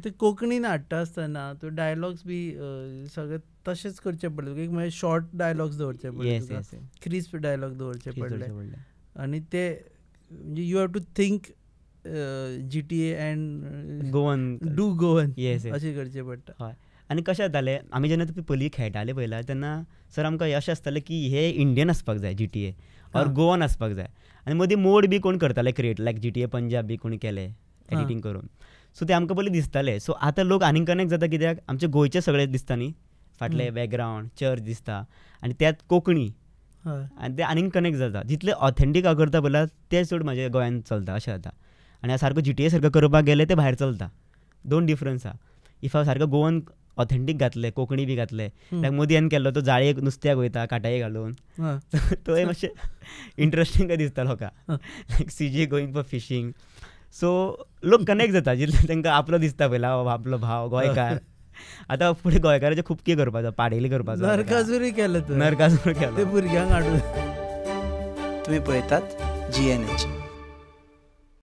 ते कोंकणीन हाडटा आसतना तूं डायलॉग्स बी सगळे तशेंच करचे पडले, एक म्हणजे शॉर्ट डायलॉग्स दवरचे पडले, क्रिस्प डायलॉग दवरचे पडले आनी ते म्हणजे you have to think GTA and Goan, do Goan अशें करचें पडटा. हय. आनी कशें जातालें, आमी जेन्ना ते पयलीं खेळटाले पयला तेन्ना सर आमकां अशें आसतालें की हे इंडियन आसपाक जाय GTA or Goan आसपाक जाय. आनी मदीं मोड बी कोण करताले क्रिएट, लायक GTA Punjab बी कोणी केले एडिटींग करून, सो ते आमकां पयलीं दिसताले. सो आतां लोक आनीक कनेक्ट जाता कित्याक आमचे गोंयचे सगळे दिसता न्ही, फाटले बॅकग्रावंड चर्च दिसता आनी त्यात कोंकणी, आनी ते आनीक कनेक्ट जाता. जितले ऑथेंटीक हांव करता पळय ते चड म्हाजे गोंयांत चलता अशें जाता. आनी सारको GTA सारको करपाक गेले ते भायर चलता. दोन डिफरन्स आहा. If हांव सारको गोवन ऑथेंटीक घातले, कोंकणी बी घातले, लायक मोदी हांवें केल्लो तो जाळयेक नुस्त्याक वयता काटाये घालून, तोय मातशें इंट्रस्टींग दिसता लोकांक, like CJ going for fishing. So लोक कनेक्ट जाता जितले तांकां आपलो दिसता पयला, आपलो भाव गोंयकार. आतां फुडें गोंयकाराचें खूब कितें करपाचो, पाडेली करपाचो, नरकासुरूय केलो, नरकासूर केलो ते भुरग्यांक हाडून. तुमी पळयतात GNH.